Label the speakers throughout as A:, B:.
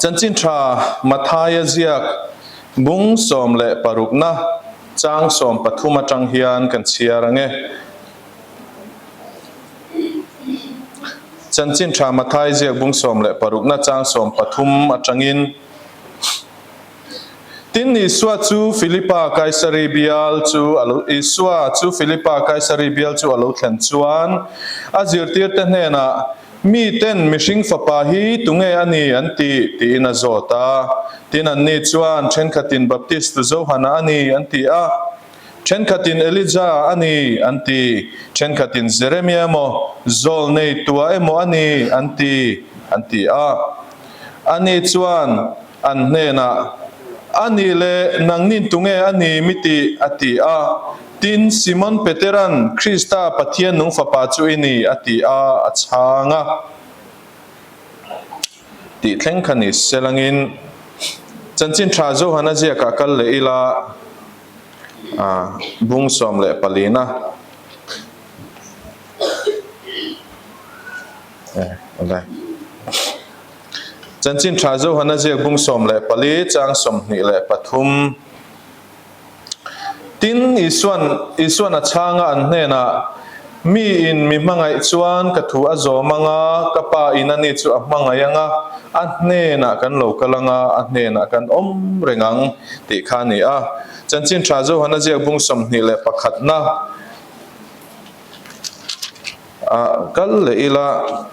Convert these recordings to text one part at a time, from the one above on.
A: Chanchin tha Mathaia ziak bung 16na chang 13 atang hian kan chhiar ang e. Chanchin tha Mathai ziak bung 16na chang 13 atangin. Tin, Isua chu Philipa Kaisari bial chu a lo Isua chu Philipa Kaisari bial chu a lo thlen chuan a zirtirte hnenah, Miten mihring fapa hi tunge a ni an ti? tiin a zawt a. Tin, anni chuan, Thenkhatin Baptist tu Johana a ni an ti a, thenkhatin Elija a ni an ti, thenkhatin Jeremia emaw, Zawlnei tua emaw a ni an ti, an ti a. Ani chuan, An hnenah, A nih le, nangnin tunge a ni mi tih? a ti a. Tin, Simon Petera'n, Krista, Pathian nung Fapa chu i ni, a ti a, a chhang a. Tih thleng kha ni selangin, Chanchin Tha Johana ziakah kal leh ila, bung 14na. Chanchin Tha Johana ziak bung 14 chang 23. Tin, Isuan, Isuan a chhang a, an hnenah, Mi in mi hmangaih chuan ka thu a zawm ang a, ka Pa in ani chu a hmangaih ang a, a hnenah kan lo kal ang a, a hnenah kan awm reng ang, tih kha a ni a. Chanchin Tha Johana ziak bung 21 na ah kal leh ila.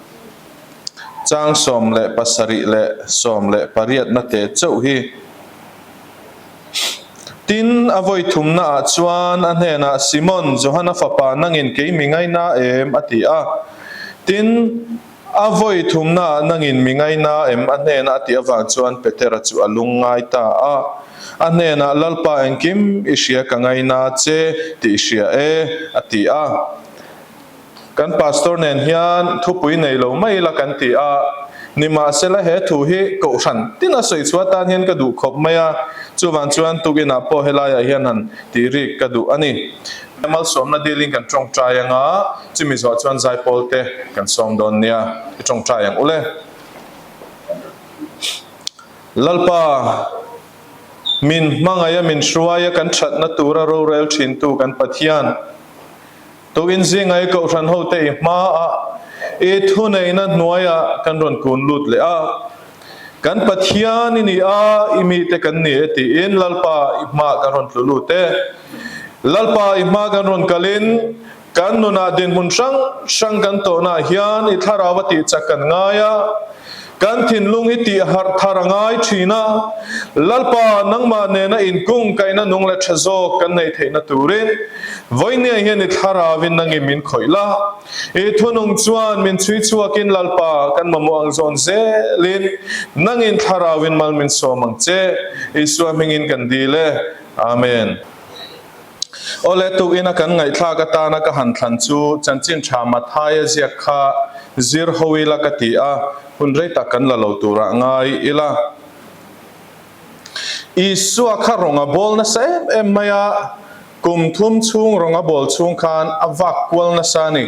A: Chang 17 leh 18 na te chauh hi. Tin, a vawi thumna ah chuan a hnenah, Simon, Johana fapa nangin kei mi ngaina em? a ti a. Tin, a vawi thumna ah nangin mi ngaina em? a hnenah a tih avang chuan Petera chu a lungngai ta a. A hnenah, Lalpa engkim i hria ka ngaina che tih i hria e, a ti a. Kan pastor nen hian thupui nei lo mai ila kan ti a, nimahsela he thu hi kohhran tin a sawi chhuah atan hian ka duh khawp mai a, chuvang chuan tukinah pawh helaiah hian han tih rik ka duh a ni. Malsawmna dilin kan tawngtai ang a, chumi zawh chuan zaipawl te kan sawm dawn nia, i tawngtai ang ule. Lalpa, min hmangaih a min hruai a kan thatna tura rorel thintu kan Pathian, Tuin zinga i kohhran hote i hmaah i thuneihna hnuaiah kan rawn kun lut leh a, Kan Pathian i ni a, i mite kan ni e tiin Lalpa i hmaah kan rawn tlu lut e. Lalpa i hma kan rawn kalin kan nunah dinhmun hrang hrang kan tawhnaah hian i thlarau a tihchak kan ngai a, Kan thinlung hi tih harh thar a ngai thin a, Lalpa nangmah nena inkung kaihna nung leh tha zawk kan neih theihna turin vawinia hian i thlarauin nangin min khawih la. I thunung chuan min chhui chhuakin Lalpa kan mamawh ang zawn zelin nangin thlarauin mal min sawm ang che. Isua hmingin kan dil e. Amen. Awle, tukina kan ngaihthlak atana ka han thlan chu chanchin tha Mathaia ziak kha zir ho ila ka ti a, hun rei tak kan la lo turah ngai ila. Isua kha rawng a bawl nasa em em mai a, kum thum chhung rawng a bawl chhung khan a vak kual nasa a ni.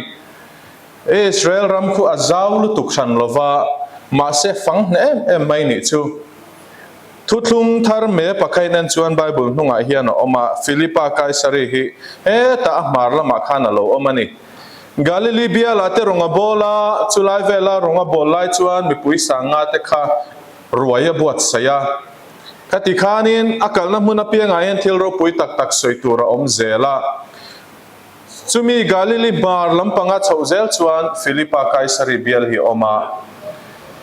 A: Israel ram khu a zau lutuk hran lova, mahse fang hneh em em mai nih chu. Thuthlung thar me pakhain en chuan Bible hnungah hian a awm a, Philipa Kaisari hi hetah a hmar lamah khan a lo awm a ni. Galili bialah te rawng a bawl a, chulai vela rawng a bawl lai chuan mipui sanga te kha ruai a buatsaih a. Khati khanin a kalna hmun apiangah hian thil ropui tak tak sawi tur a awm zel a. Chumi Galili hmar lampanga chhoh zel chuan Philipa Kaisari bial hi a awm a.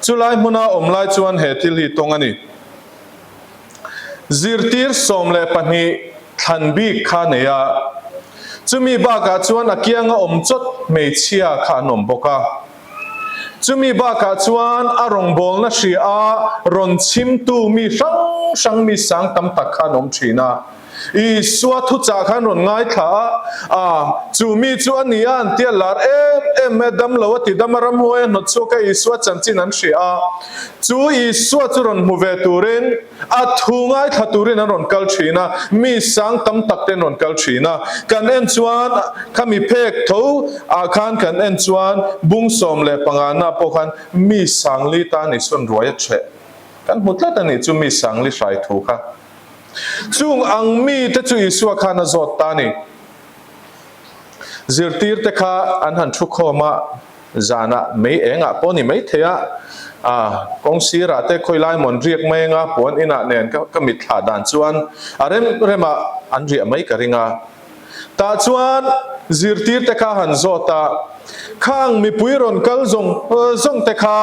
A: Chulai hmuna awm lai chuan he thil hi tawng a ni. Zirtir 12 thlan bik kha a nei a. Chumi bakah chuan a kianga awm chawt hmeichhia kha an awm bawk a. Chumi bakah chuan a rawngbawlna hria a rawn chhimtu mi hrang hrang mi sang tam tak kha an awm thin a. Isua thuchah khan rawn ngaithla a, a, chu mi chu a ni a, an ti a lar em em mai a, dam lo a ti dam a, ramhuai a hnawt chhuak a, Isua chanchin an hria a, chu Isua chu rawn hmu ve turin, a thu ngaithla turin an rawn kal thin a, mi sang tam tak te an rawn kal thin a, kan en chuan khami phek tho ah khan kan en chuan bung 15 na pawh khan mi sangli tan Isuan ruai a chheh. Kan hmu tlat a nih chu mi sangli hrai thu kha. Chung ang mite chu Isua khan a zawt ta a ni. Zirtirte kha an han thu khawm a, zanah mei engah pawh ni mai thei a, a kawng sirah te khawi lai mawn riak mai anga puan inah nen ka ka mitthlah dan chuan a rem remah an riah mai ka ring a. Tah chuan zirtirte kha han zawt a, khang mipui rawn kal zawng zawng te kha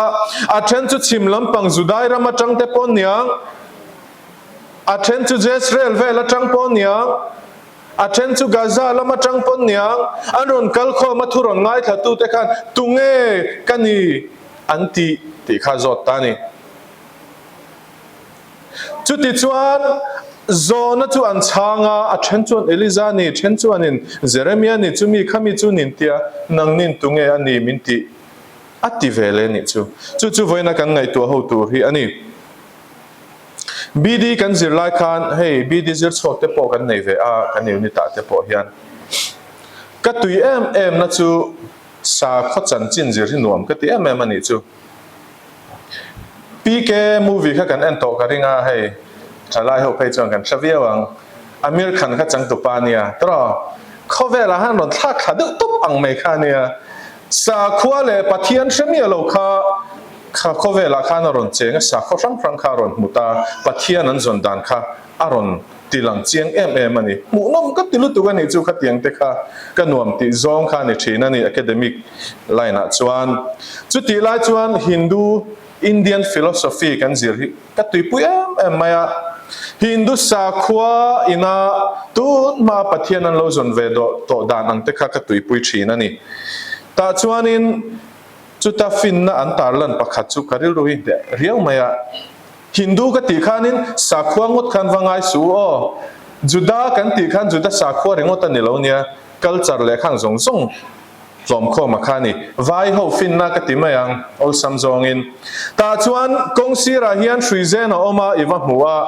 A: a then chu chhim lampang Judai ram atang te pawh niang, a then chu Jezreel vel atang pawh niang, A then chu Gaza lam atang pawn niang, an rawn kal khawm a thu rawn ngaithla tute khan tunge ka ni an ti tih kha zawt ta a ni. Chuti chuan Zona chu an chhang a, a then chuan Eliza ni, then chuanin Jeremia ni, chumi khami chu nin tia nangnin tunge a ni min tih a ti ve le nih chu. Chu chu vawiina kan ngaihtuah ho tur hi a ni. BD kan zir lai khan hei BD zir chhuak te pawh kan nei ve a, kan unit ah te pawh hian ka tui em em na chu sakhaw chanchin zir hi nuam ka ti em em a nih chu. PK movie kha kan en tawh ka ring a, hei thalai ho phei chuan kan hre viau ang, Amir Khan kha changtupa a nia tawh, khawvel ah hian rawn thlak thla deuh tawp ang mai kha a nia, sakhua leh Pathian hre miah lo kha Kha khawvelah khan a rawn cheng a, sakhaw hrang hrang kha a rawn hmu ta, Pathian an zawn dan kha a rawn ti lang chiang em em a ni. Hmuhnawm ka ti lutuk a nih chu khatiang te kha ka nuam tih zawng kha a ni thin a ni academic line ah chuan. Chutih lai chuan Hindu Indian philosophy kan zir hi ka tuipui em em mai a, Hindu sakhua ina tun hma Pathian an lo zawn ve tawh dan ang te kha ka tuipui thin a ni. Tah chuanin Chuta finna an tarlan pakhat chu ka rilru hi hneh riau mai a. Hindu ka tih khanin sakhua ngawt khan va ngai suh u aw. Juda kan tih khan Juda sakhua ringawt a ni lo nia, culture leh khang zawng zawng tlawmkhawm a kha ni. Vai ho finna ka ti mai ang, awlsam zawngin. Tah chuan kawng sirah hian hrui zen a awm a, i va hmu a.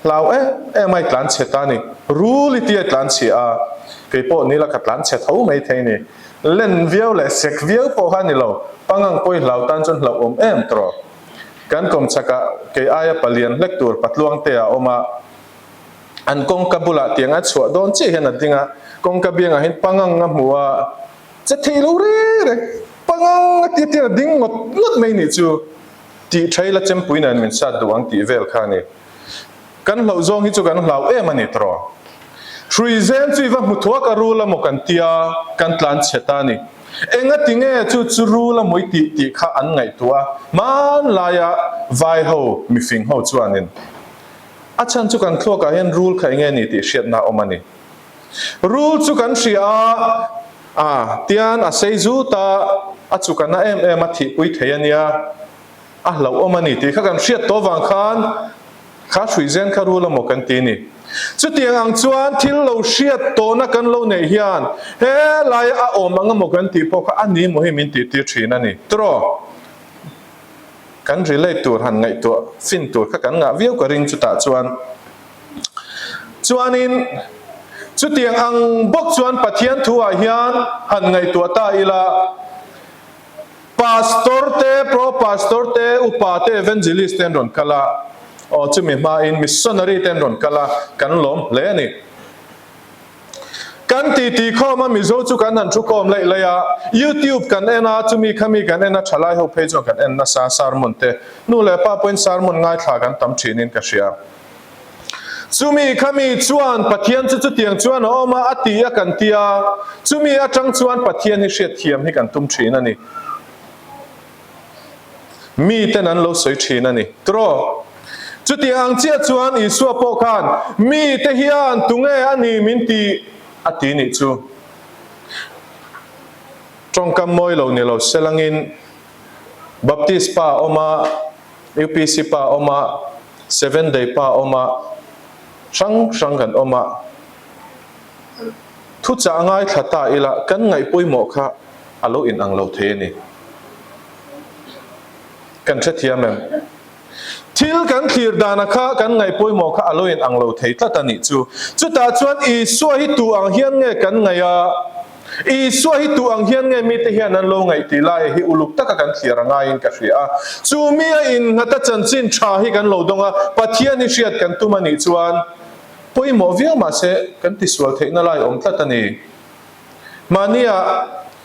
A: Hlau em em a i tlan chhe ta ni. Rul i tia i tlan chhia a, kei pawh ni la ka tlan chhe tho mai thei ni. Len viau leh sek viau pawh kha ni lo, pangang pawi hlau tan chuan hlauh awm em tawh. Kan kawm chhakah kei aia palian hlek tur patluang te a awm a, an kawngka bulah tiang a chhuah dawn chiah hian a ding a, kawngka biangah hian pangang a hmu a, che thei lo reng reng, pangang a tia tiang a ding ngawt ngawt mai nih chu. Tih tha ila chempui nen min sat duh ang tih vel kha a ni. Kan hlauh zawng hi chu kan hlau em a ni tawh. Hrui zen chu i va hmu thuak a rul a maw kan tia, kan tlan chhe ta a ni. Enga ti nge chu chu rul a maw i tih tih kha an ngaihtuah a, hmanlaia vai ho, mifing ho chuanin a chhan chu kan thluakah hian rul kha enge ni tih hriatna a awm a ni. Rul chu kan hria a, a tian a sei zut a, a chuk a na em em a, thihpui thei a nia, a hlauhawm a ni tih kha kan hriat tawh vang khan kha hruihzen kha rul amaw kan ti a ni. Chutiang ang chuan thil lo hriat tawhna kan lo neih hian he laia a awm ang amaw kan tih pawh kha a ni maw hi min tihtir thin a ni. Tiraw? Kan relate tur han ngaihtuah fin tur kha kan ngah viau ka ring chutah chuan. Chuanin, chutiang ang bawk chuan Pathian thuah hian han ngaihtuah ta ila, Pastor te, Pro Pastor te, Upa te, Evangelist te an rawn kal a, aw chumi hmain Missionary te an rawn kal a, kan lawm hle a ni. Kan titi khawm a, Mizo chu kan han thu khawm laih laih a, YouTube kan en a, chumi khami kan en a, thalai ho phei chuan kan en nasa sermon te, nu leh pa pawhin sermon ngaithla kan tam thinin ka hria. Chumi khami chuan Pathian chu chutiang chuan a awm a, a ti a kan ti a, chumi atang chuan Pathian hi hriatthiam hi kan tum thin a ni. Mi ten an lo sawi thin a ni. Tiraw? Chutiang ang chiah chuan Isua pawh khan mi te hian tunge a ni min ti a ti nih chu. Tawngkam mawi lo ni lo selangin Baptist pa a awm a, UPC pa a awm a, Seven Day pa a awm a, hrang hrang kan awm a. Thuchah ngaithla ta ila kan ngaih pawimawh kha a lo inang lo thei a ni. Kan hrethiam em? Thil kan thlir dana kha kan ngaih pawimawh kha a lo inang lo thei tlat a nih chu. Chutah chuan Isua hi tu ang hian nge kan ngaih a? Isua hi tu ang hian nge mite hian an lo ngaih tih laia hi uluk taka kan thlir a ngaiin ka hria a. Chu mi a innghat a chanchin tha hi kan lo dawng a, Pathian hi hriat kan tum a nih chuan pawimawh viau mahse kan tisual theihna lai awm tlat a ni. Mahnia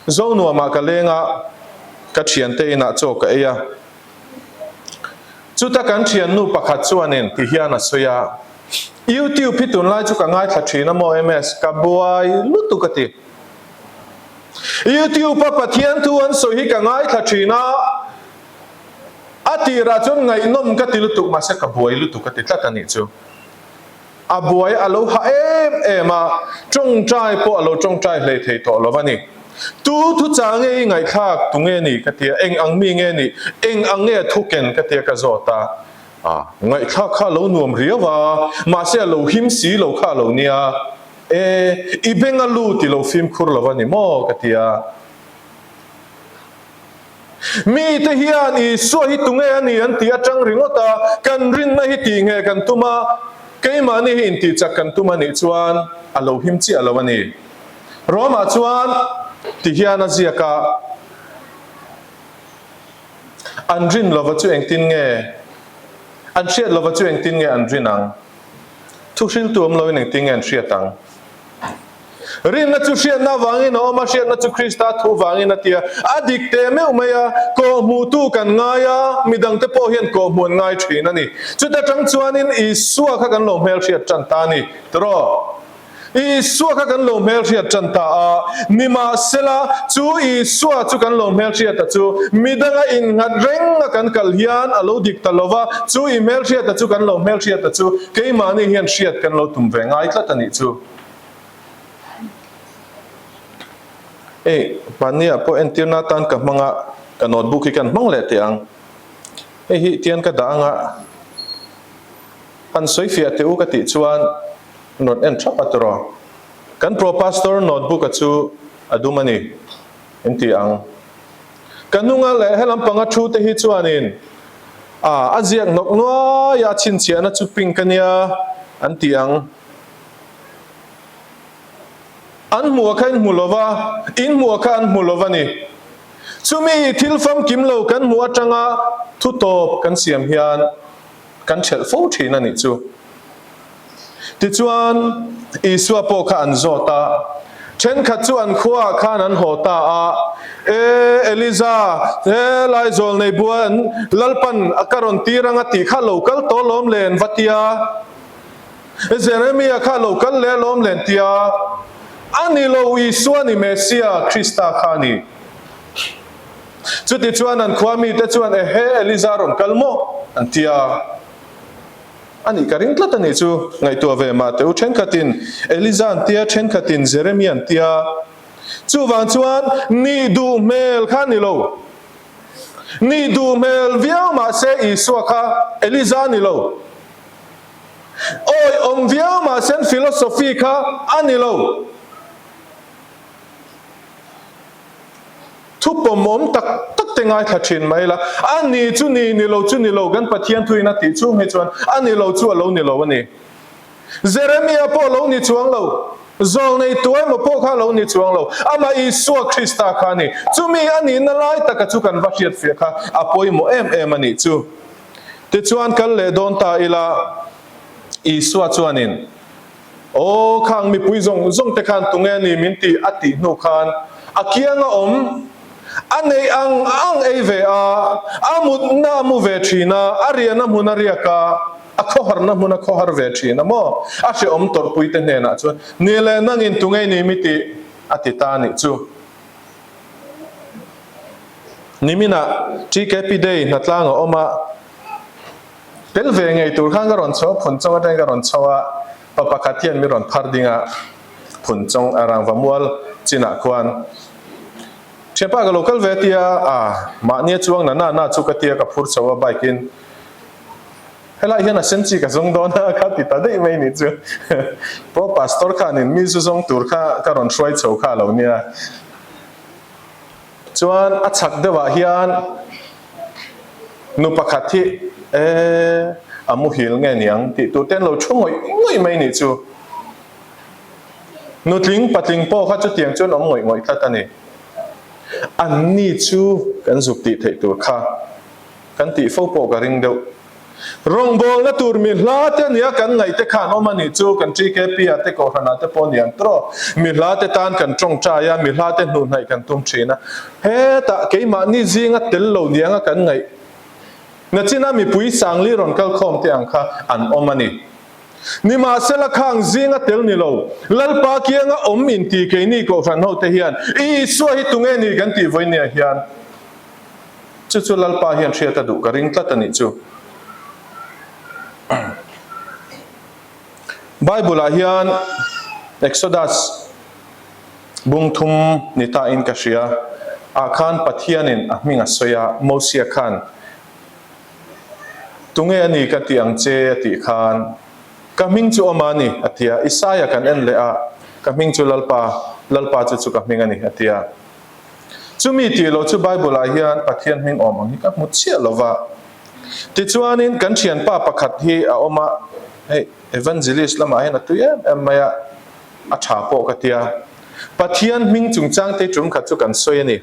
A: Zonuamah ka leng a, ka thiante inah chaw ka ei a. Chuta kan thiannu pakhat chuanin ti hian a sawi a, YouTube hi tunlai chu ka ngaithla thin a maw MS, ka buai lutuk a ti. YouTube a Pathian thu an sawi hi ka ngaithla thin a, a tirah chuan ngaihnawm ka ti lutuk mahse ka buai lutuk a ti tlat a nih chu. A buai a lo ha em em a, tawngtai pawh a lo tawngtai hlei thei tawh lo a ni. Tu thu chah nge i ngaihthlak tu nge ni ka tia, eng ang mi nge ni, eng ang nge a thu ken ka tia ka zawt a, a ngaihthlak kha a lo nuam riau a, mahse a lo him si lo kha a lo nia, e, i beng a lut i lo fimkhur lo a ni maw ka tia. Mite hian Isua hi tunge a ni an tih atang ringawt a, kan rinna hi tih nge kan tum a, keimahni hi intihchak kan tum a nih chuan a lo him chiah lo a ni. Rome-ah chuan ti hian a ziak a, An rin lova chu engtin nge, an hriat lova chu engtin nge an rin ang? Thuhriltu awm loin engtin nge an hriat ang? Rinna chu hriatna avangin a awm a, hriatna chu Krista thu vangin a ti a. A dik teh meuh mai a, kawhhmuhtu kan ngai a, midangte pawh hian kawhhmuh an ngai thin a ni. Chuta tang chuanin Isua kha kan lo hmelhriat tan ta a ni. Tiraw? Isua kha kan lo hmelhriat tan ta a, nimahsela chu Isua chu kan lo hmelhriata chu midanga innghat renga kan kal hian a lo dik ta lo va, chu i hmelhriata chu kan lo hmelhriata chu keimahni hian hriat kan lo tum ve ngai tlat a nih chu. Hei mahniah pawh entirna atan ka hmang a, ka notebook hi kan hmang leh teh ang. Hei hi tian ka dah anga han sawi fiah teh u ka tih chuan rawn en thap a tawrh aw. Kan pro pastor notebook a chu a dum a ni in ti ang. Ka hnunga leh helam panga thu te hi chuanin a a ziak hnawk nuai a chhinchhiahna chu pink a nia an ti ang. An hmuh a kha in hmu lo va, in hmuh a kha an hmu lo va ni. Chumi thil famkim lo kan hmuh atanga thu tawp kan siam hian kan thelh fo thin a nih chu. Tichuan, Isua pawh kha an zawt a, thenkhat chu an khuaah khan an haw ta a, E Eliza, he Laizawl nei buan Lalpan a ka rawn tir anga tih kha lo kal tawh lawm le an va tia. Jeremia kha lo kal leh alawm len tia, a ni lo Isua ni Messia, Krista kha a ni. Chuti chuan an khua mite chuan ehe Eliza rawn kal maw? an ti a. A nih ka ring tlat a nih chu, ngaihtuah ve mah teh u, thenkhatin Eliza an tia, thenkhatin Jeremia an tia. Chuvang chuan nih duh hmel kha a ni lo. Nih duh hmel viau mahse Isua kha Eliza a ni lo. Awi awm viau mahse an philosophy kha a ni lo. Thu pawmawm tak tak te ngaithla thin mai la, a ni chu ni, ni lo chu ni lo, kan Pathian thuin a tih chung hi chuan a ni lo chu a lo ni lo a ni. Jeremia pawh a lo ni chuang lo, zawlnei tuai maw pawh kha a lo ni chuang lo, amah Isua Krista kha a ni. Chumi a nihna lai taka chu kan va hriatfiah kha a pawimawh em em a nih chu. Tichuan kal leh dawn ta ila, Isua chuanin, Aw, khang mipui zawng zawng te khan tunge ni min ti a tih hnu khan a kianga awm, a neih ang ang ei ve a, a mutna a mu ve thin a, a riahna hmun a riak a, a khawharna hmun a khawhar ve thin a maw? A hrehawm tawrhpui te hnenah chuan, Ni leh nangin tunge ni mi tih a ti ta a nih chu. Niminah TKP Day hnatlang a awm a, tel ve ngei tur khan ka rawn chho a, Phunchawng atangin ka rawn chho a, pa pakhat hian min rawn phar ding a, Phunchawng a rangva mual chinah khuan thianpa ka lo kal ve a tia, a mahni a chuang na na na chu ka tia ka phur chho a bike in, helai hian a sen chi ka zawng dawn a kha ti ta daih mai nih chu, Pro Pastor khanin mi zu zawng tur kha ka rawn hruai chho kha a lo nia. Chuan a chhak deuhah hian nu pakhat hi e a muhil nge niang tih tur te an lo thu ngawih ngawih mai nih chu. Nutling patling pawh kha chutiang chuan awm ngawih ngawih tlat a ni. Anni chu kan zuk tih theih tur kha kan tih fo pawh ka ring deuh. Rawngbawlna tur mi hla te ania kan ngaih te khan awm a nih chu kan TKP ah te Kohhran ah te pawh ni ang tawh. Mi hla te tan kan tawngtai a, mi hla te hnuhnaih kan tum thin a. Hetah keimahni zinga tel lo nianga kan ngaih nachina mipui sangli rawn kal khawm te ang kha an awm a ni. Nimahsela khang zinga tel ni lo, Lalpa kianga awm inti keini Kohhran ho te hian Isua hi tunge ni kan tih vawinia hian chu chu Lalpa hian hriat a duh ka ring tlat a nih chu. Bible ah hian Exodus bung thum ni ta in ka hria ah khan Pathianin a hming a sawi a, Mosia khan Tunge a ni ka ti ang che a tih khan, Ka hming chu awm a ni, a ti a. Isaia kan en leh a, Ka hming chu Lalpa, Lalpa chu chu ka hming a ni, a ti a. Chumi tih loh chu Bible-ah hian Pathian hming awm ang hi ka hmu chiah lo va. Tichuanin kan thianpa pakhat hi a awm a, hei Evangelist lamah hian a tui em em mai a, a tha pawh ka ti a. Pathian hming chungchang te tum khat chu kan sawi a ni.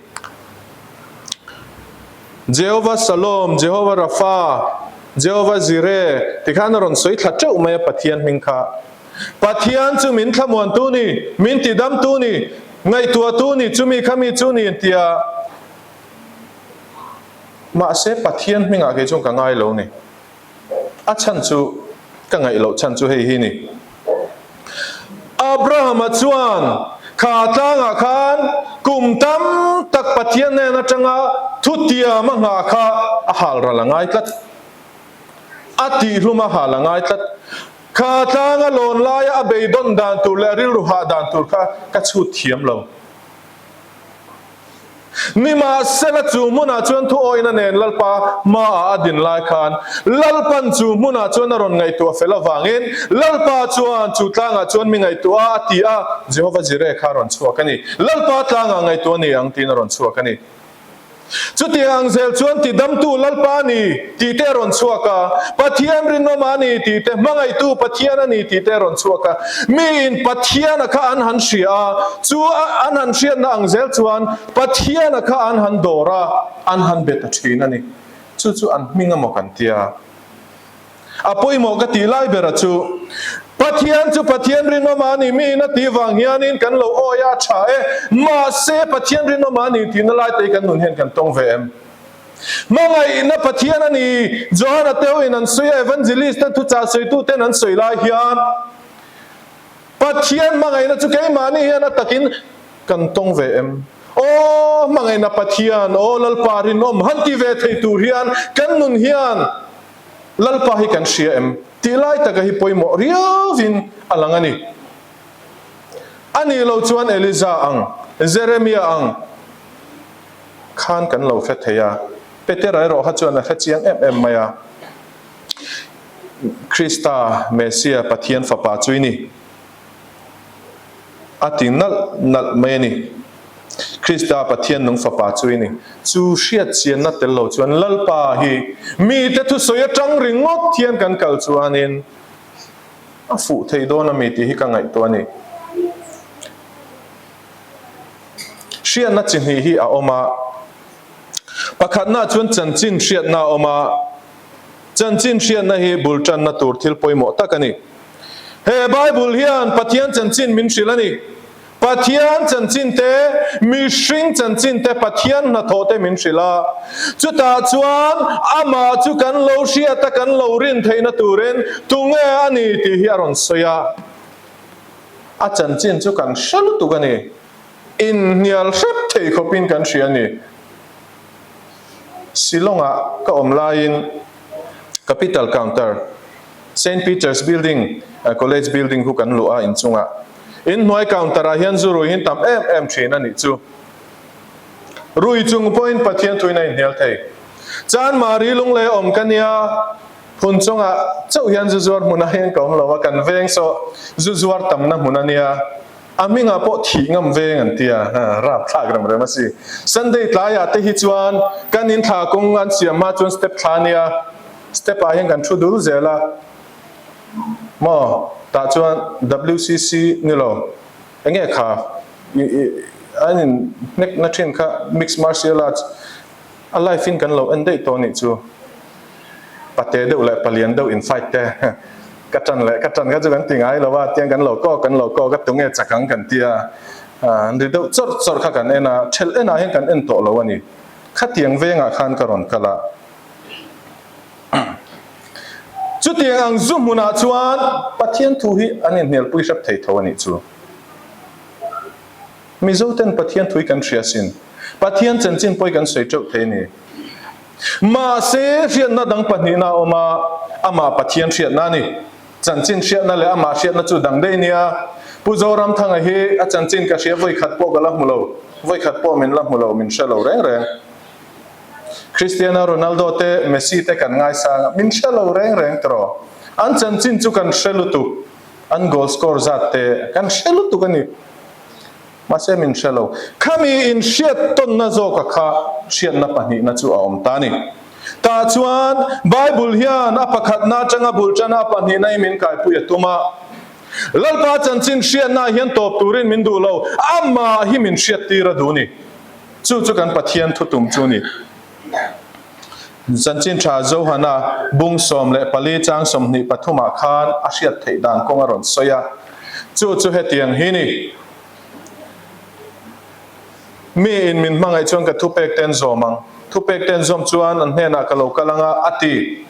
A: Jehovah Shalom, Jehovah Rapha, Jehovah Jireh ti khan a rawn sawi thla teuh mai a Pathian hming kha. Pathian chu min thlamuantu ni, min tidamtu ni, ngaihtuahtu ni, chumi kha mi chu ni an ti a. Mahse Pathian hmingah kei chuan ka ngai lo ni. A chhan chu ka ngaih loh chhan chu hei hi ni. Abrahama chuan kha tlangah khan kum tam tak Pathian hnen atanga thutiam a nghah kha a hal ral a ngai tlat. A tihhlum a hal a ngai tlat. Kha tlanga lawn laia a beidawn dan tur leh a rilru hah dan tur kha ka chhut thiam lo. Nimahsela chu hmunah chuan thuawina nen Lalpa hmaah a din lai khan Lalpan chu hmunah chuan a rawn ngaihtuah fel avangin Lalpa chuan chu tlangah chuan mi ngaihtuah a ti a, Jehova Jireh kha a rawn chhuak a ni. Lalpa tlangah ngaihtuah a ni ang tiin a rawn chhuak a ni. Chutiang ang zel chuan tidamtu Lalpa a ni tih te a rawn chhuak a, Pathian rinawma a ni tih te, hmangaihtu Pathian a ni tih te a rawn chhuak a. Miin Pathiana kha an han hria a, chu an han hriatna ang zel chuan Pathiana kha an han dawr a, an han be ta thin a ni. Chu chu an hming amaw kan tia. A pawimawh ka tih lai bera chu, Pathian chu Pathian rinawma a ni, miin a tih vang hianin kan lo awi a, a tha e, mahse Pathian rinawma a ni tihna lai te hi kan nun hian kan tawng ve em? Hmangaihna Pathian a ni, Johana te hoin an sawi a, Evangelist ten thuchah sawitu ten an sawi lai hian Pathian hmangaihna chu keimahni hian a takin kan tawng ve em? Aw hmangaihna Pathian, aw Lalpa rinawm han ti ve thei tur hian kan nun hian Lalpa hi kan hria em? Tih lai taka hi pawimawh riauvin a lang a ni. A nih loh chuan Eliza ang, Jeremia ang khan kan lo hre thei a. Petera erawh kha chuan a hre chiang em em mai a. Krista, Messia, Pathian Fapa chu i ni. A ti nalh nalh mai a ni. Krista Pathian nung fapa chu i ni. Chu hriat chianna tel lo chuan Lalpa hi mite thusawi atang ringawt hian kan kal chuanin a fuh thei dawn a mi tih hi ka ngaihtuah a ni. Hriatna chi hnih hi a awm a. Pakhatna chuan chanchin hriatna a awm a. Chanchin hriatna hi bul tanna tur thil pawimawh tak a ni. He Bible hian Pathian chanchin min hrilh a ni. Pathian chanchin te, mihring chanchin te, Pathian hnathawh te min hrilh a. Chutah chuan amah chu kan lo hriat a, kan lo rin theihna turin tunge a ni tih hi a rawn sawi a. A chanchin chu kan hre lutuk a ni. Inhnial hrep thei khawpin kan hria a ni. Shillong-ah ka awm laiin Capital Counter, Saint Peter's Building, College Building khu kan luh a inchungah. Inhnuai counter-ah hian zu rui hin tam em em thin a nih chu. Rui chung pawhin Pathian thuin a inhnial thei. Chanmari lunglei awm ka nia, phun chungah chauh hian zu zuar hmunah hian ka awm lo a, kan veng saw zu zuar tamna hmun a nia. A hmingah pawh thih ngam veng an ti a, rap thlak rem rem a si. Sunday tlaiah te hi chuan kan in thla kawng an siam hma chuan step thla a nia, step ah hian kan thu dul zel a, maw tah chuan WCC ni lo. Enge kha an in hnek na thin kha mixed martial arts a live in kan lo en daih tawh anih chu. Pate deuh leh palian deuh in fight te ka tan leh ka tan kha chu kan ti ngai lo a, tiang kan lo kawk kan lo kawk a tunge chak ang kan tia an ri deuh chawrh chawrh kha kan en a, thelh enah hian kan en tawh lo a ni. Khatiang vengah khan ka rawn kal a. Chutiang ang zu hmunah chuan Pathian thu hi an inhnialpui hrep thei tho a nih chu. Mizoten Pathian thu hi kan hria sin. Pathian chanchin pawh hi kan sawi teuh thei a ni. Mahse, hriatna dang pahnihna a awm a, amah Pathian hriatna a ni. Chanchin hriatna leh amah hriatna chu dang daih nia. Pu Zoramthanga hi a chanchin ka hria vawikhat pawh ka la hmu lo, vawikhat pawh min la hmu lo, min hre lo reng reng. Cristiano Ronaldo te, Messi te kan ngaisang a, min hre lo reng reng tawh. An chanchin chu kan hre lutuk, an goal score zat te kan hre lutuk a ni. Mahse min hre lo. Khami in hriat tawnna zawka kha hriatna pahnihna chu a awm ta a ni. Tah chuan Bible hian a pakhatna atanga bul tana a pahnihna hi min kaipui a tum a. Lalpa chanchin hriatna hian tawp turin min duh lo, amah hi min hriattir a duh a ni. Chu chu kan Pathian thutum chu a ni. Chanchin Tha Johana bung 14 chang 23 ah khan a hriat theih dan kawng a rawn sawi a. Chu chu hetiang hi ni. Mi in min hmangaih chuan ka thupek te an zawm ang. Thupek te an zawm chuan an hnenah ka lo kal ang a, a ti.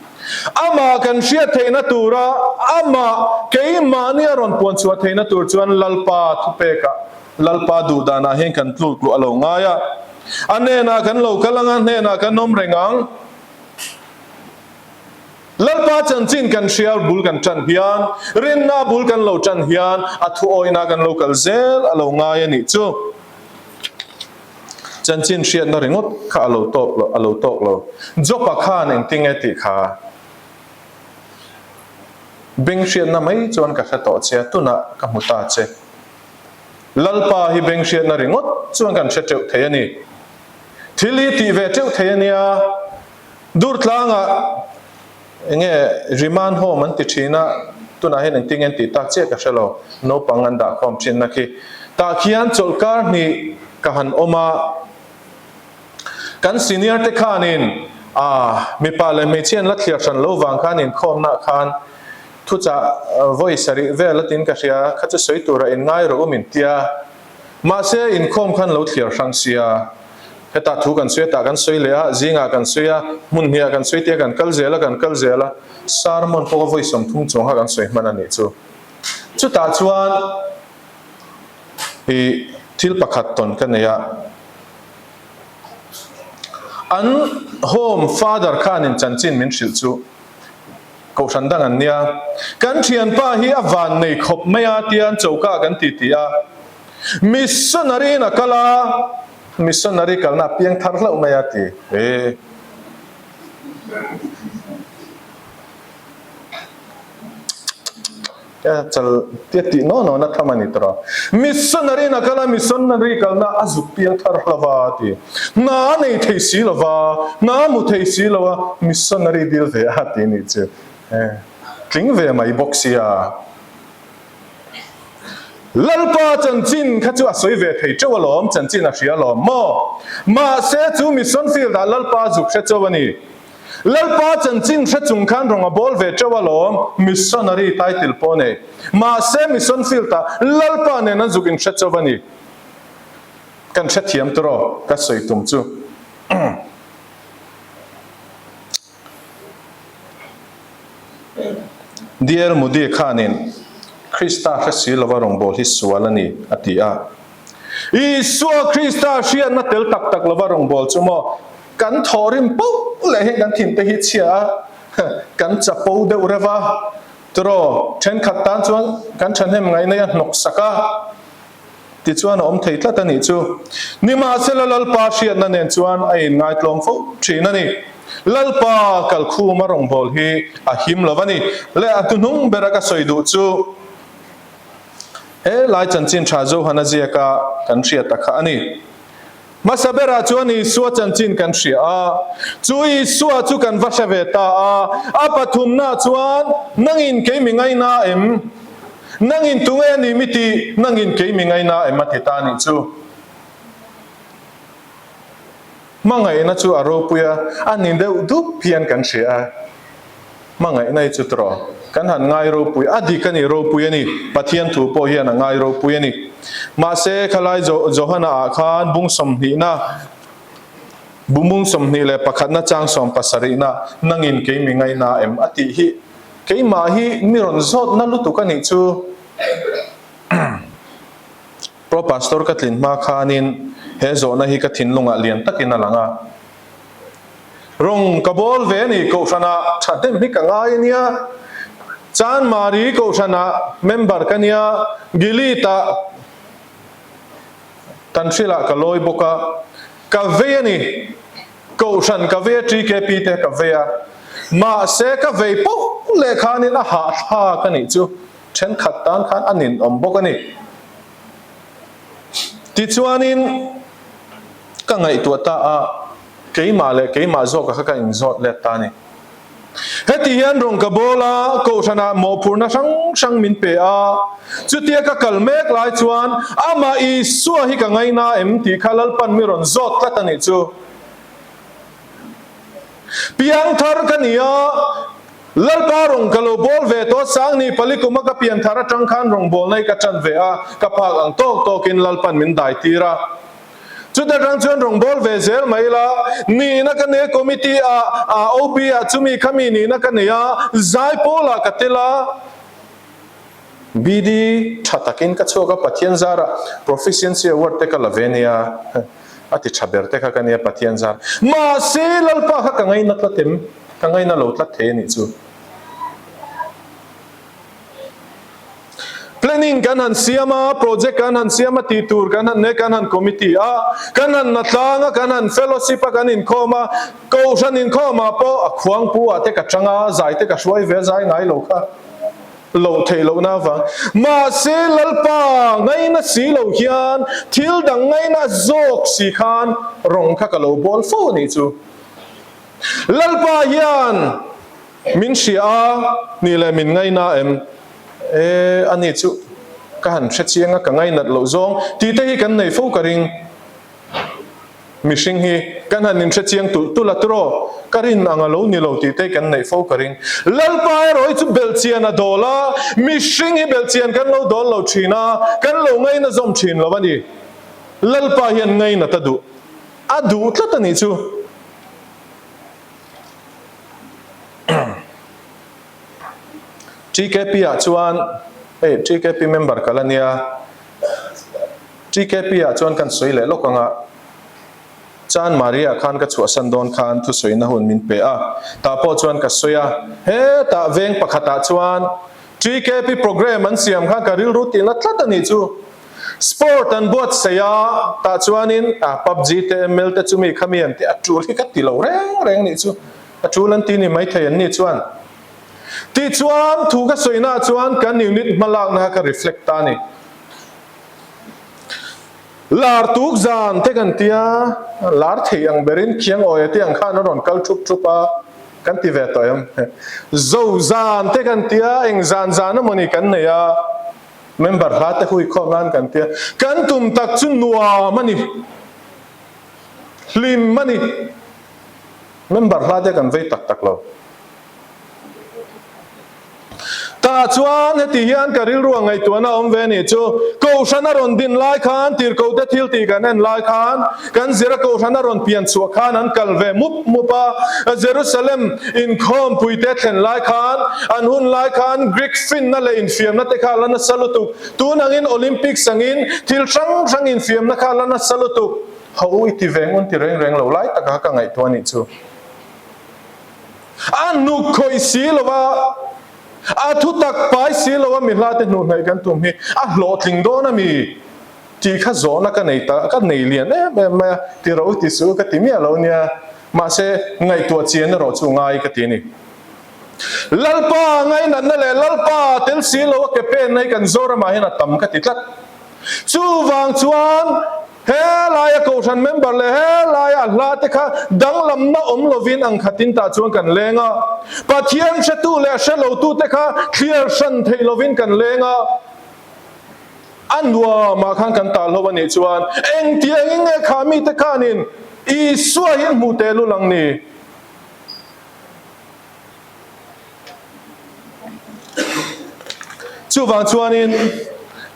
A: Amah kan hriat theihna tura amah keimahni a rawn puan chhuah theihna tur chuan Lalpa thupekah Lalpa duh danah hian kan tluk luh a lo ngai a, a hnenah kan lo kal ang a, hnenah kan awm reng ang. Lalpa chanchin kan hria bul kan tan hian, rinna bul kan lo tan hian a thuawina kan lo kal zel a lo ngai a nih chu. Chanchin hriatna ringawt kha a lo tawk lo, a lo tawk lo. Jopa khan engtinge tih kha beng hriatna mai chuan ka hre tawh che a, tunah ka hmu ta che. Lalpa hi beng hriatna ringawt chuan kan hre teuh thei a ni. Thil hi tih ve teuh thei a nia. Durtlangah enge remand home an ti thin a, tunah hian engtin nge an tih tak chiah ka hre lo, naupang an dah khawm thinna khi. Tah khian chawlhkar hnih ka han awm a, kan senior te khanin ah mipa leh hmeichhia an la thliar hran lo vang khan inkhawmnaah khan Thuchah vawi sarih vel a tin ka hria, kha chu sawi tura in ngai rawh u min tia. Mahse, inkhawm khan lo thliar hrang sia. Hetah thu kan sawi a, tah kan sawi leh a, zingah kan sawi a, hmun hniah kan sawi tia kan kal zel a, kan kal zel a, sermon pawh kha vawi 30 chuang kha kan sawi hman a nih chu. Chutah chuan i thil pakhat tawn ka nei a, an home father khanin chanchin min hrilh chu, Kohhran dang an nia. Kan thianpa hi a van nei khawp mai a tian choka kan ti ti a. Missionary in a kal a, missionary kalna a piang thar hlauh mai a ti. E. Chal tia tih nawn nawn a tham a ni tawh a. Missionary in a kal a, missionary kalna a zuk piang thar hlauh a ti. Hna a nei thei si lo va, hna a hmu thei si lo a, missionary dil ve a ti nih chu. Tling ve mai bawk sia. Lalpa chanchin kha chu a sawi ve thei teuh alawm, chanchin a hria alawm maw? Mahse chu mission field ah Lalpa zuk hre chauh a ni. Lalpa chanchin hre chung khan rawng a bawl ve teuh alawm, missionary title pawh nei. Mahse mission field ah Lalpa nen an zuk in hre chauh a ni. Kan hrethiam tur aw, ka sawi tum chu. DL Moody khanin Krista hre si lova rawngbâwl hi sual a ni a ti a. Isua Krista hriatna tel tak tak lova rawngbâwl chu maw kan thawhrim poh leh hian kan thinte hi chhia a, kan chapo deuh reuh a, tiraw thenkhat tan chuan kan thahnem ngaihna hi a hnawksak a. Tichuan a awm thei tlat a nih chu. Nimahsela Lalpa hriatna nen chuan a inngaitlawm fo thin a ni. Lalpa kalkhuma rawngbâwl hi a him lo a ni. Leh a hnuhnung bera ka sawi duh chu he lai chanchin tha Johana ziaka kan hriat ta kha a ni. Hmasa berah chuan Isua chanchin kan hria a, chu Isua chu kan va hre ve ta a. A pathumnaah chuan, Nangin kei mi ngaina em? Nangin tunge a ni mi tih? Nangin kei mi ngaina em a ti ta nih chu. Hmangaihna chu a ropui a, a ni deuh dup hian kan hria a. Hmangaihna hi chu tawh kan han ngai ropui, a dik a ni ropui a ni, Pathian thu pawh hian a ngai ropui a ni. Mahse, khalai Johana ah khan bung sawmhnihna, bumung 21na chang sawmpasarihna, nangin kei mi ngaihna em a tih hi keimah hi mi rawn zawtna lutuk a nih chu. Pro Pastor ka tlin hma khanin he zawhna hi ka thinlungah lian takin a lang a. Rawng ka bawl ve a ni, Kohhranah thahnem hi ka ngai a nia. Chanmari Kohhranah member ka nia, Gilead-ah Tanhrilah ka lawi bawk a, ka vei a ni. Kohhran ka vei a, TKP te ka vei a. Mahse ka vei poh leh khanin a hahthlak a nih chu. Thenkhat tan khan a ninawm bawk a ni. Tichuanin ka ngaihtuah ta a, keimah leh keimah zawka kha ka inzawt let ta a ni. Heti hian rawn ka bawl a, Kohhranah mawhphurhna hrang hrang min pe a, chutia ka kal mek lai chuan amah Isua hi ka ngaina em tih kha Lalpan mi rawn zawt tlat a nih chu. Piangthar ka ni a, Lalpa rawng ka lo bawl ve tawh Sangni Palikuma ka pian thar atang khan rawngbawlna hi ka tan ve a, ka phak ang tawk tawkin Lalpan min dai tir a. Chuta tang chuan rawngbâwl ve zel mai ila, nihna ka nei a, committee ah, ah OB ah chumi khami nihna ka nei a, zaipawl ah ka tel a, BD tha takin ka chhuak a, Pathian zarah Proficiency Award te ka la ve nia, a ti tha ber te kha ka nia Pathian zar. Mahse Lalpa kha ka ngaina tlat em? Ka ngaina lo tlat thei a nih chu. Planning kan han siam a, project kan han siam a, tih tur kan han nei, kan han committee a, kan han natlang a, kan han fellowship a, kan inkhawm a, kohhran inkhawmah pawh a khuangpu ah te ka chang a, zai te ka hruai ve zai ngai lo kha loh theih lohna avang. Mahse Lalpa ngaina si lo hian thil dang ngaina zawk si khan rawng kha ka lo bawl fo a nih chu. Lalpa hian Min hria a, ni leh min ngaina em? E, a ni chu ka han hre chiang a, ka ngainat loh zawng tih te hi kan nei fo ka ring. Mihring hi kan han inhre chiang tulh tulh a tiraw? Ka rin ang a lo ni lo tih te hi kan neih fo ka ring. Lalpa erawh hi chu belhchian a dawl a, mihring hi belhchian kan lo dawl lo thin a, kan lo ngaina zawm thin lo a ni. Lalpa hian ngainat a duh, a duh tlat a nih chu. TKP ah chuan hei TKP member ka la nia TKP ah chuan kan sawi leh lawk anga Chan Maria khan ka chhuahsan dawn khan thusawina hun min pe a tah pawh chuan ka sawi a hetah veng pakhatah chuan TKP program an siam khan ka rilru tihna tlat a nih chu. Sport an buatsaih a, tah chuanin a PUBG te ML te chumi khami an ti a tul hi ka ti lo reng reng nih chu, a tul an ti ni maithei an ni chuan. Tichuan thu ka sawina ah chuan kan unit hmalakna kha ka reflect ta a ni. Lar tuk zan te kan tia, lar thei ang berin khiang awia te ang khan a rawn kal thup thup a, kan ti ve tawh em? Zo zan te kan tia, eng zan zan emawni kan nei a. Member hla te hui khawm nan kan tia. Kan tum tak chu nuam a ni. Hlim a ni. Member hla te kan vei tak tak lo. Tah chuan heti hian ka rilru a ngaihtuahna a awm ve nih chu. Kohhran a rawn din lai khan, tirhkohte thil tih kan en lai khan, kan zira kohhran a rawn pian chhuah khan an kal ve mup mup a. Jerusalem Inkhawmpuite thlen lai khan, an hun lai khan Greek finna leh infiamna te kha a la nasa lutuk. Tun angin Olympics angin thil hrang hrang infiamna kha a la nasa lutuk. Ho u i ti ve ngun ti reng reng lo lai taka ka ngaihtuah anih chu. A hnuk khawih si lo a, a thutak pai si lo a mi hla te hnuh hnaih kan tum hi a hlawhtling dawn a mi tih kha zawhna ka nei ta, ka nei lian em em mai a, ti rawh u ti suh u ka ti miah lo nia. Mahse, ngaihtuah chian erawh chu ngai ka ti a ni. Lalpa ngainatna leh Lalpa tel si lo a ke pen na hi kan Zoramah hian a tam ka ti tlat. Chuvang chuan Helaia Kohhran member leh helaia a hla te kha danglamna awm lovin ang khatin tah chuan kan leng a. Pathian hretu leh hre lotu te kha thliar hran theih lovin kan leng a. A nuamah khan kan tah hlo a nih chuan engtiangin nge kha mite khanin Isua hi an hmuh tehlul ang ni? Chuvang chuanin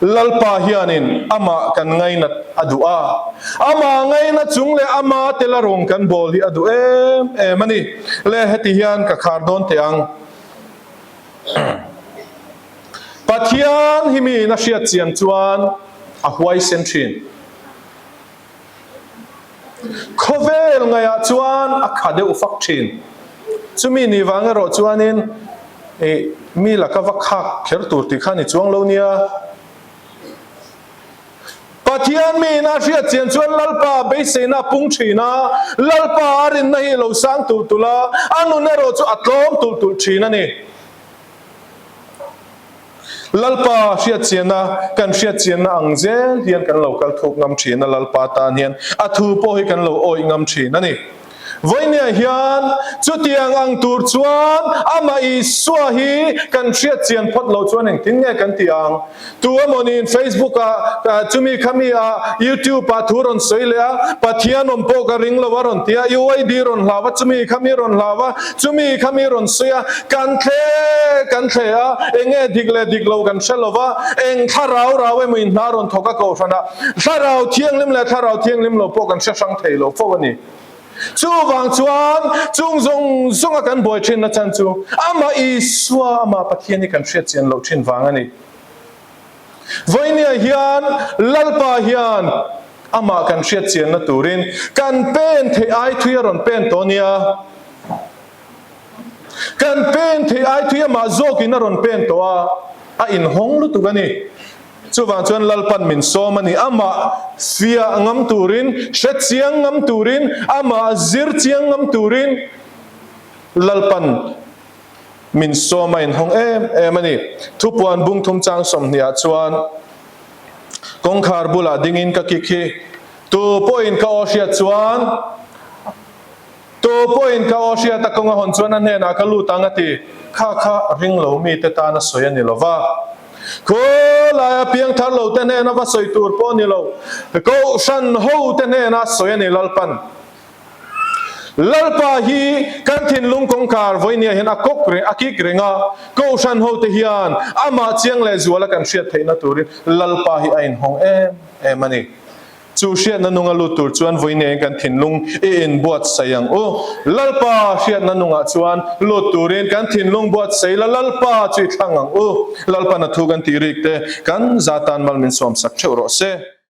A: Lalpa hianin amah kan ngainat a duh a, amah ngaina chung leh ama tela rawng kan bawl hi a duh em em a ni. Le heti hian ka khar dawn teh ang. Pathian hi miin a hriat chian chuan a huaisen thin. Khawvel ngaihah chuan a kha deuh fak thin. Chumi ni vang erawh chuanin ih mi laka va khak kher tur tih kha ni chuang lo nia. Pathian miin a hriat chian chuan Lalpa beiseina a pung thin a, Lalpa a rinna hi lo sang tulh tulh a, a nun erawh chu a tlawm tulh tulh thin a ni. Lalpa hriatchianna, kan hriatchianna ang zel hian kan lo kal thuk ngam thin a, Lalpa tan hian a thu pawh hi kan lo awih ngam thin a ni. Vawinia hian chutiang ang tur chuan amah Isua hi kan hriatchian phawt lo chuan engtin nge kan tih ang? Tu emawniin Facebook ah, chumi khami ah, YouTube ah thu rawn sawi leh a, Pathian awm pawh ka ring lo a rawn ti a, UID rawn hlau a, chumi khami rawn hlau a, chumi khami rawn sawi a, kan thle kan thle a, eng nge dik leh dik lo kan hre lo va, eng thlarau rau emaw in hna rawn thawk a kohhran ah, thlarau thianghlim leh thlarau thianghlim lo pawh kan hre hrang thei lo fo a ni. Chuvang chuan chung zawng zawnga kan buai thinna chan chu amah Isua, amah Pathian hi kan hriat chian loh thin vang a ni. Vawinia hian Lalpa hian amah kan hriat chianna turin kan pen theih ai thui a rawn pen tawh nia. Kan pen theih ai thui amah zawkin a rawn pen tawh a, a inhawng lutuk a ni. Chuvang chuan Lalpan min sawm a ni. Amah fiah ngam turin, hre chiang ngam turin, amah zir chiang ngam turin Lalpan min sawm a inhawng em em a ni. Thupuan bung thum chang 20 ah chuan kawngkhar bulah dingin ka kik hi, tu pawhin ka aw hriat chuan, Tu pawhin ka aw hriat a kawng a hawn chuan a hnenah ka lut ang a ti. Kha kha ring lo mite tan a sawi a ni lo va. Khawlaia piangthar lo te hnena va sawi tur pawh a ni lo. Kohhran ho te hnena sawi a ni Lalpan. Lalpa hi kan thinlung kawngkhar vawinia hian a kawk reng, a kik reng a. Kohhran ho te hian amah chiang leh zuala kan hriat theihna turin Lalpa hi a inhawng em em a ni. Chu hriatna nunga lut tur chuan vawiin kan thinlung i inbuatsaih ang u. Lalpa hriatna nungah chuan lut turin kan thinlung buatsaih la, Lalpa chu i thlang ang u. Lalpan a thu kan tih rik te kan za tan mal min sawmsak theuh rawh se.